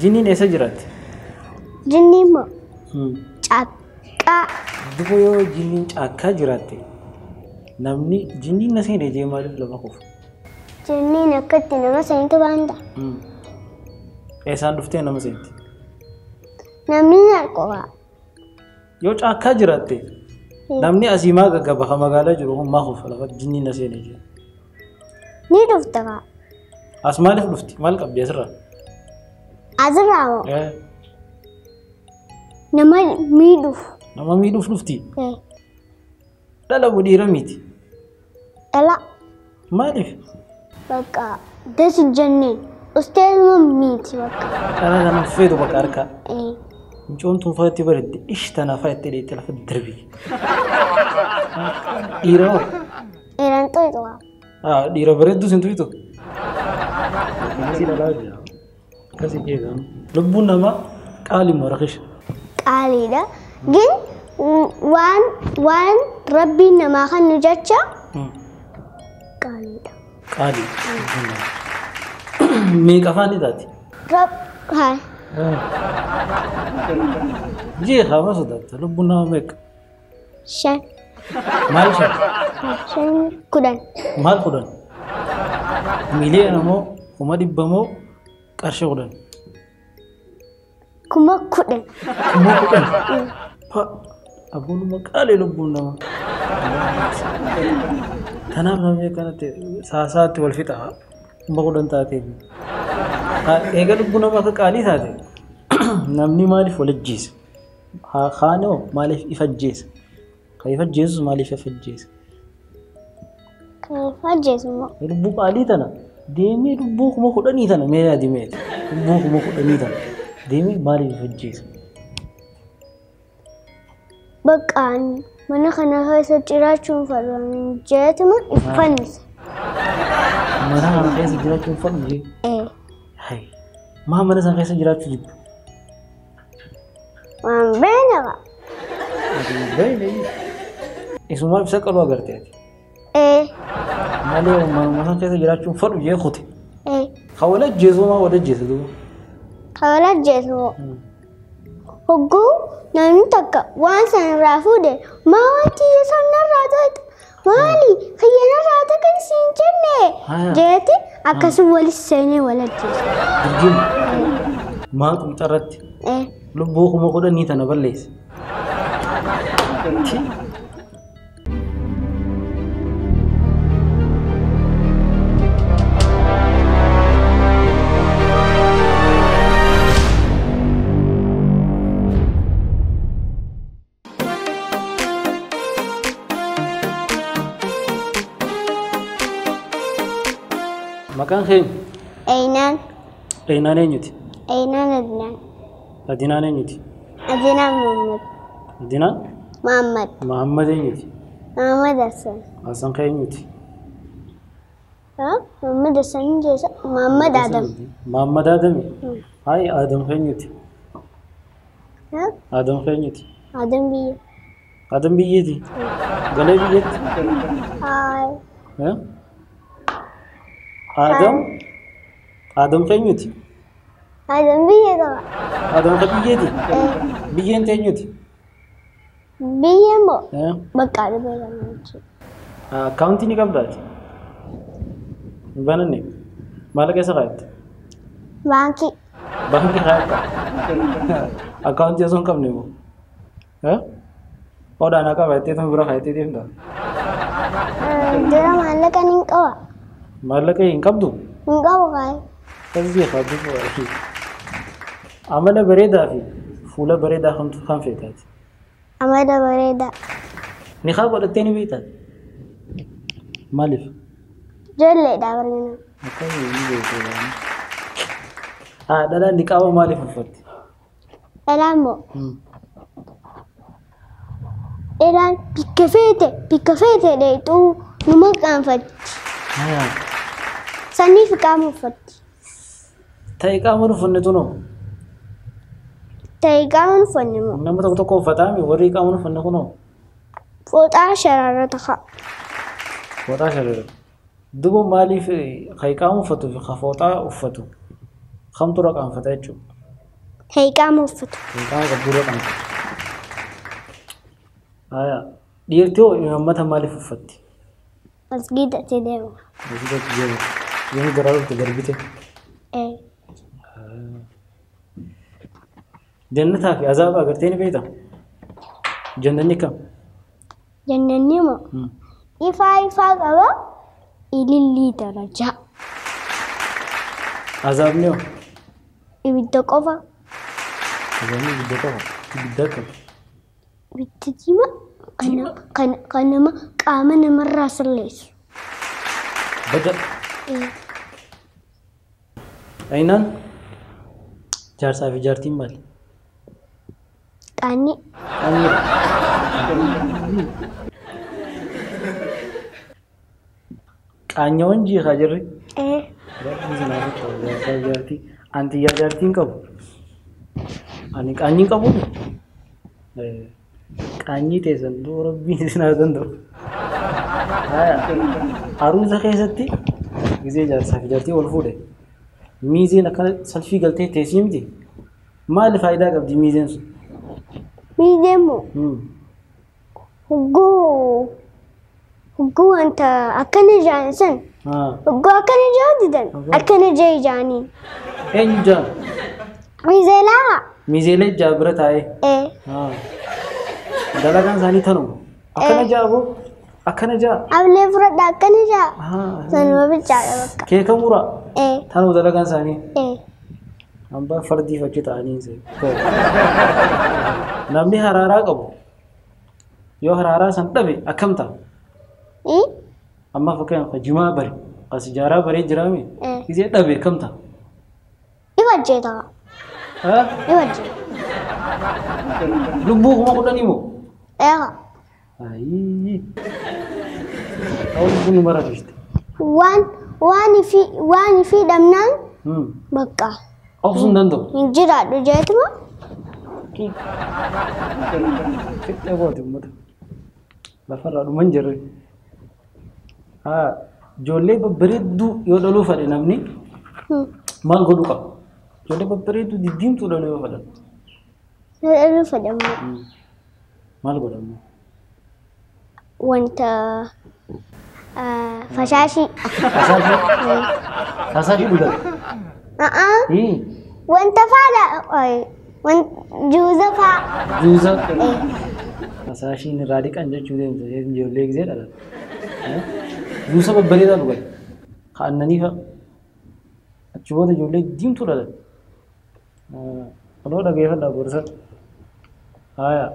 Jinniin eessa jiraatti? Jinniin moo? Caakkaa. Duba yoo jinniin caakkaa jiraatte namni jinniin na seene jee maaliif lafa kufa? Jinniin akkatti nama seentu baanta. Eessaan dhuftee nama seenti? Namni na qofa. Yoo caakkaa jiraatte namni asii maa gaggaba ka magaalaa jiru kun maa kufa lafa jinniin na seene jee? Ni dhufta kaa. As maaliif dhufti? Maal qabdi asirraa? Asirraa moo? Nama miidhuuf. Nama miidhuuf dhufti? Dhala moo dhiira miti? Dhala. Maaliif? Bakka dasi jenneen usteetuma miti bakka. Dhala kana feetu bakka harkaa. Mucoon tun fa'aatti bareedde ish tana fa'aatti dheettee lafa darbi. Dhiira hoo? Dhiiraan xuyixu waa. Dhiira bareeddus hin xuyixu? Akkasii dhalaa jira. Akkasii jeeqamu. Lubbuun namaa qaalii moo rakisha? Qaaliidha. Gin waan rabbiin namaa kennu jecha qaaliidha. Qaalii. Meeqa afaan ni taati? Haa. Jeeqa ma sodaatta? Lubbuun namaa meeqa? 5. Maal 5? 5 10. Maal 10? Miliyoona moo 100,000 moo qarshii 10? 10,000. 10,000? Pa abboonuma qaalii lubbuun namaa. Kanaaf namni akkanatti saasaatti wal fixa. 10,000 taatee. Eega lubbuu namaa akka qaalii taate namni maaliif wal ajjeesa? Kaanoo maaliif if ajjeesa? Kan if ajjeesus maaliif if ajjeesa? Kan if ajjeesu immoo. Lubbuu qaalii tana deemee lubbuu 10,000 tana mee yaadi meeti? Lubbuu 10,000 tana deemee maaliif if ajjeesa? Bakka mana kana keessa jiraachuun fedhu jeetuma if fannisa. Mana kana keessa jiraachuun fedhu jee? Hai. Maa mana sana keessa jiraachuu jibbu? Waan beekna qaba. Beekna. Isumaaf isa qaluu agarte ati? Malee manuma sana keessa jiraachuun fedhu jee kute? Ka wal ajjeesu maa wal ajjeesa duuba? Ka wal ajjeesu moo? Hogguu namni takka waan sana irraa fuudhe maa wanti sana irraa to'ata? Maali kiyya narraa ta'an siin jenne jeeti akkasuma walis seenee wal ajjeesa. Dirgin maa qunxarratti lubbuu 10,000 tana balleesse. Maqaan kee? Einaan. Einaan eenyuti? Einaan Adinaan. Adinaan eenyuti? Adinaan Muhammad. Adinaan? Muhammad. Muhammad eenyuti? Muhammad Hassan. Hassan kee eenyuti? Muhammad Hassan jeesa Muhammad Adam. Muhammad Adami? Hai Adam kee eenyuti? Adam kee eenyuti? Adam biyya. Adam biyyeeti? Galee biyyeetti? Hai. Adam? Adam kee eenyuti? Adam biyya qaba. Adam ka biyyeeti? Biyyeen tee eenyuti? Biyya moo? Bakka beekamu jechuudha. Akkaawuntii ni qabdaati? Hin bananne? Maal keessa kaa'atte? Baankii. Baankii kaa'atta? Akkaawuntii osoo hin qabne moo? Odhaan akka baay'atee tuma bira kaa'attee deemta? Dura maallaqa ni qaba. Maallaqa hin qabdu? Hin qabu kaa'e. Tasbih qabdu. Amala bareedaa fi fuula bareedaa kamtu kan feetaati? Amala bareedaa. Niqaa godhattee ni beektaa? Maaliif? Ijoolleedha barina. Akkamii ni beektu? Dhalaan niqaaba maaliif uffatti? Dhalaan moo? Dhalaan bikka feete dheexuu numa qaanfatti. Saniif qaama uffatti. Ta'e qaama uffanne tunoo? Ta'e qaama uffanne moo? Nama tokko tokko uffataami warri qaama uffanne kunoo? Fooxaa sharaarata ka'a. Fooxaa sharaarata. Duuba maaliif kan qaama uffatuu fi kan fooxaa uffatu kamtu irra qaanfata jechuudha? Heeqaama uffatu. Heeqaama qabduurra qanqatu. Haya. Dhiirti hoo imaammata maaliif uffatti? Masgiidatti deemu. Masgiidatti deemu. Yoom garaa dhufte darbite? Ee. Jannataa fi azaaba agartee ni beektaa? Jannanni kam? Jannanni moo ifaa ifaa qaba ilillii darajaa. Azaabni hoo? Ibidda qofa. Azaabni ibidda qofa. Ibidda akkam? Ibidda diimaa kan nama qaama namarraa sirreessu. Bada. Aynaan jaarsaa fi jaartiin maali? Qaanii. Qaanii. Qaanyawan jiikaa jirri. Jaarsaa jaartii. Anti yaa jaartiin qabu. Ani qaanyii qabu. Qaanyii teessan duu rabbiin isin haa danda'u. Aruuza keessatti gisee jaarsaa fi jaartii wal fuudhe. Miizeen akkana salfii galtee teessii miti. Maali faayidaa qabdi miizeen sun? Miizeen moo? Hogguu wanta akkana jaan san. Hogguu akkana jaan didan akkana jee jaaniin. Eenyu jaan? Miizeelaa. Miizeelee jaa bira taa'ee. Dalagaan isaanii tanuma. Akkana jaa boo akkana jaa. Ablee fudhadha akkana jaa. Sanuma bichaadha bakka. Keeka muraa. Tanuma dalagaan isaanii. Hambaa fardii fakkii ta'anii. Namni haraaraa qabu yoo haraaraa san dhabe akkam ta'a? Amma fakkeenyaaf jimaa bare as ijaaraa baree jiraame isee dhabe akkam ta'a? Iwajjeeta. Iwajjeeta. Lubbuu 10,000 moo? Eega. Ayii. Ta'uu lubbuun nu marafiste. Waan ifii dhabnaan bakka. Obsuu hin danda'u. Hin jiraadhu jeetuma. Fixee booti uummata. Lafarraa dhuma hin jirre. Ijoollee babbareedduu yoo dhaluu fedhe namni maal godhuu qaba? Ijoollee babbareedduu diddiimtuu dhaluu yoo fedhan. Yoo dhaluu fedhan maal godhamu? Wanta fashaashii. Fashaashii? Fashaashii dhugan? Wanta faadha juuza faa. Juuza? Fasaashiin irraa dhiqan jechuu deemte ijoollee gisee dhalate. Juusa babbareedaa dhugan. Aannanii fa'a. Achi booda ijoollee diimtuu dhalate. Oloo dhageeffadhaa gorsa. Haaya.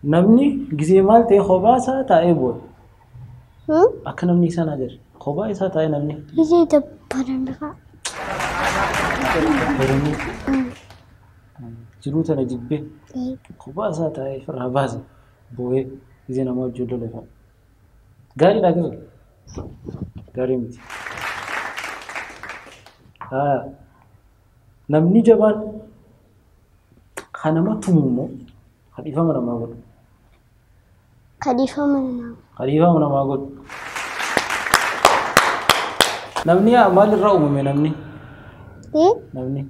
Namni gisee maal ta'e kophaa isaa taa'ee boo'a. Akka namni isaan agarre kophaa isaa taa'ee namni. Gisee dabbaran fa'a. Dabbaranii jiruu tana jibbee kophaa isaa taa'ee ofirraa baase boo'ee gisee nama wajjin lole fa'a. Gaariidha gisee? Gaarii miti. Haaya. Namni jabaan kan nama tumu immoo kadhiifama namaa godhu. Kadhiifama namaa godhu. Kadhiifama namaa godhu. Namni maalirraa uumame namni? Namni.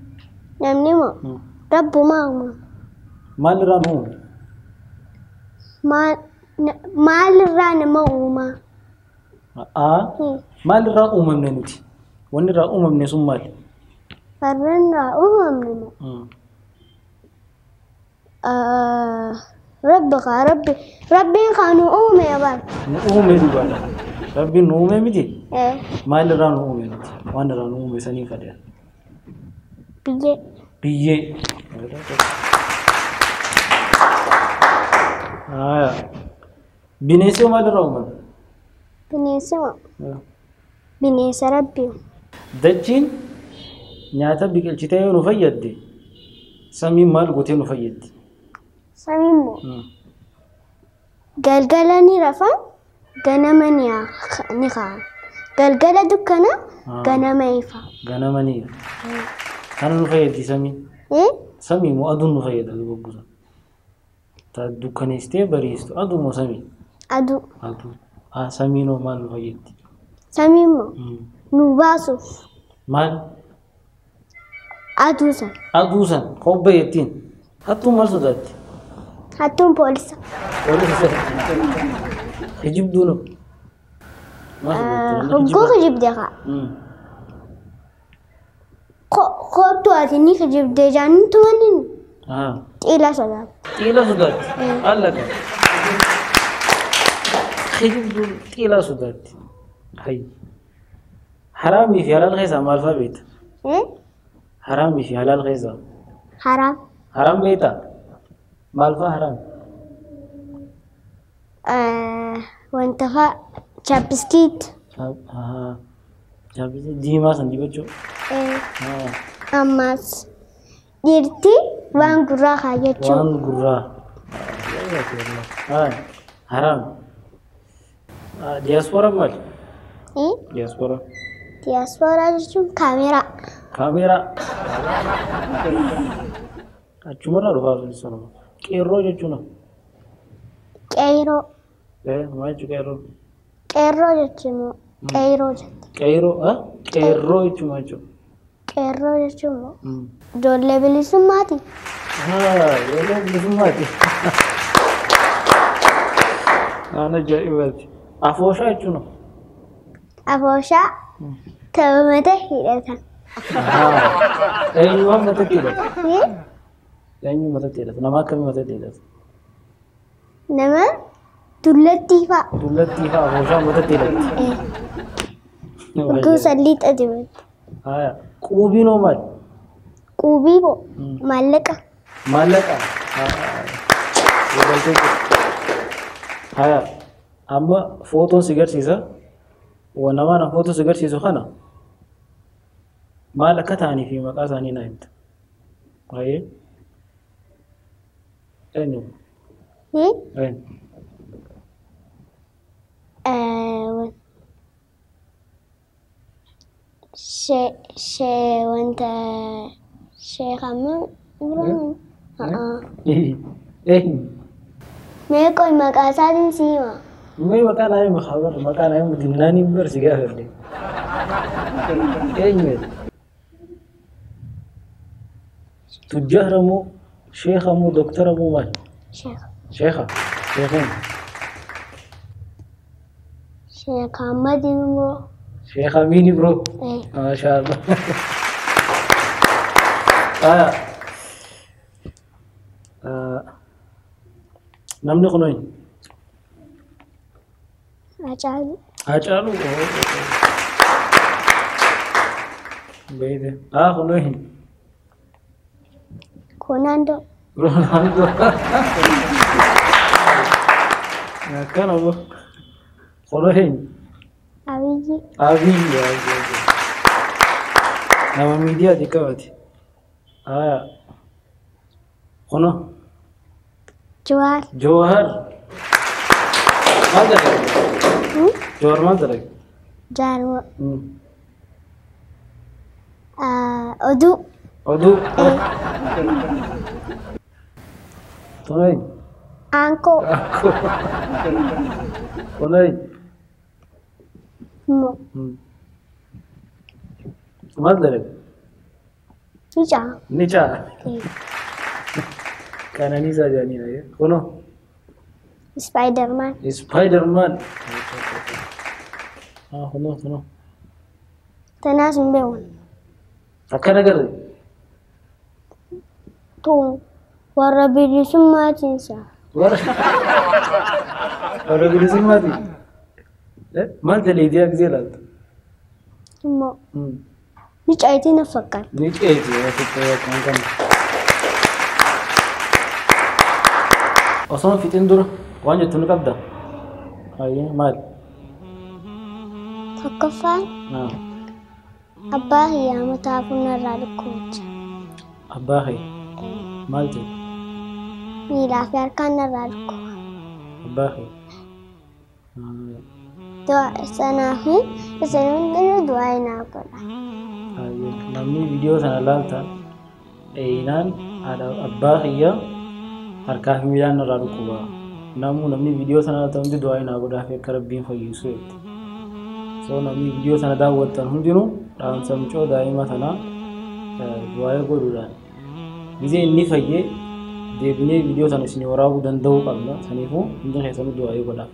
Namni moo? Rabbumaa uumame. Maalirraa nu uume? Maalirraa nama uumaa? Maalirraa uumamne nuti? Wanni irraa uumamne sun maali? Warreen irraa uumamne moo? Rabbi kaa rabbi rabbiin kaa nu uume bara. Nu uume dhugaadha. Rabbiin nu uume miti? Maalirraa nu uume nuti? Waan irraa nu uume sanii fedha. Biyyee. Biyyee. Bineensi maalirraa uumame? Bineensi moo? Bineensa rabbi. Dachiin nyaata biqilchitee yoo nu fayyadde samiin maal gootee nu fayyaddi? Samiin moo? Galgala ni rafan ganama ni ka'an. Galgala dukkana ganama ifa. Ganama ni ifa. Kana nu fayyaddi samiin? Samii moo aduun nu fayyada guggusa? Ta dukkaneessitee bariistu aduu moo samii? Aduu. Aduu. Samiin hoo maal nu fayyaddi? Samiin moo? Nu baasuuf. Maal? Aduu san. Aduu san kobbee jettiin. Hattuun maal sodaatti? Hattuun poolisa. Poolisa sodaatti. Kijibduun hoo? Maal sodaatti? Hogguu kijibde kaa. Kottu ati ni kijibde jaanii tumaniin xiila sodaatti. Xiila sodaatti. Allaqa. Kijibduun xiila sodaatti. Hayyi. Haraamii fi halaal keessaa maal fa'aa beekta? Haraamii fi halaal keessaa. Haraam. Haraam beektaa? Maal fa'aa haraam? Wanta fa'aa chapstick. Chapstick diimaa san dibachuu. Ammas dhiirti waan gurraa kaayyachuu. Waan gurraa. Haraam. Diyaaspoora maali? Diyaaspoora. Diyaaspoora jechuun kaameeraa. Kaameeraa. Achumarraa dhufaa sun sanuma. Qeerroo jechuun hoo? Qeerroo. Maal jechuun qeerroo? Qeerroo jechuun moo qeerroo jette. Qeerroo qeerroo jechuun maal jechuudha? Qeerroo jechuun moo ijoollee bilisummaati. Ijoollee bilisummaati. Waan ajaa'ibaati. Afooshaa jechuun hoo? Afooshaa tapha mata hidhatan. Eenyumaan matatti hidhata? Eenyu matatti hidhata? Nama akkamii matatti hidhata? Nama dullattii fa'a. Dullattii fa'a afooshaa matatti hidhatti. Hogguu salliixa dibatti. Quubiin hoo maali? Quubii moo maallaqa. Maallaqa. Amma footoon si garsiisa. Nama footoo si garsiisu kana maal akka ta'anii fi maqaa isaanii naa himta. Baay'ee. Eenyu? Eenyu? Wanta sheekama Ibrahim. Eenyu? Mee qoy maqaa isaatiin si hima. Mee maqaa naa hima khabar maqaa naa hima dinnaanii bar si gaafadhe. Eenyu? Tujjaara moo sheeka moo doktara moo maali? Sheeka. Sheeka. Sheekeen. Sheek Ahmad immoo. Sheekh Amin Ibro. Maashaallah. Namni kun eenyu? Hacaaluu. Hacaaluu. Beeyte. Kun eenyu? Roonaaldoo. Roonaaldoo. Akkana moo? Kun eenyu? Abiyyi. Abiyyi. Nama miidiyaati qabate. Kunoo. Jawaar. Jawaar. Maal dalaga? Jawaar maal dalaga? Jawaar. Oduu. Oduu. Kun eenyu? Aankoo. Aankoo. Kun eenyu? Moo. Maal dalaga? Ni caa. Ni caa. Qananiisaa jedhaniidha. Kunoo? Spiderman. Spiderman. Kunoo kunoo. Tanaas hin beeku. Akkana agarre? Tun warra bilisummaatiin isaa. Warra bilisummaatiin? Maal daleedii gisee ilaaltu? Immoo. Ni caayitii na fakkaata. Ni ceeti kan kana. Osoo fixin dura waan jettu ni qabda? Hayyee maali? Tokkoffaan abbaa kiyyaa mataa funyarraa dhukkubcha. Abbaa kee maal ta'e? Miilaa fi harkaan narraa dhukkuba. Abbaa kee. Sanaa fi isin hundinuu du'aa naa godha. Namni viidiyoo sana ilaaltan dheeyinaan abbaa kiyyaa harkaa fi miilaan narraa dhukkuba. Namni viidiyoo sana ilaaltan hundi du'aa naa godhaa fi akka Rabbiin fayyisu jetti. So namni viidiyoo sana daawwattan hundinuu dhaamsa mucoo daa'ima sanaa Du'aa'ii godhuudhaan gizee inni fayyee deebinee viidiyoo sana isin waraabuu danda'uu qabna. Saniifuu hundi keessanuu du'aa'ii godhaaf.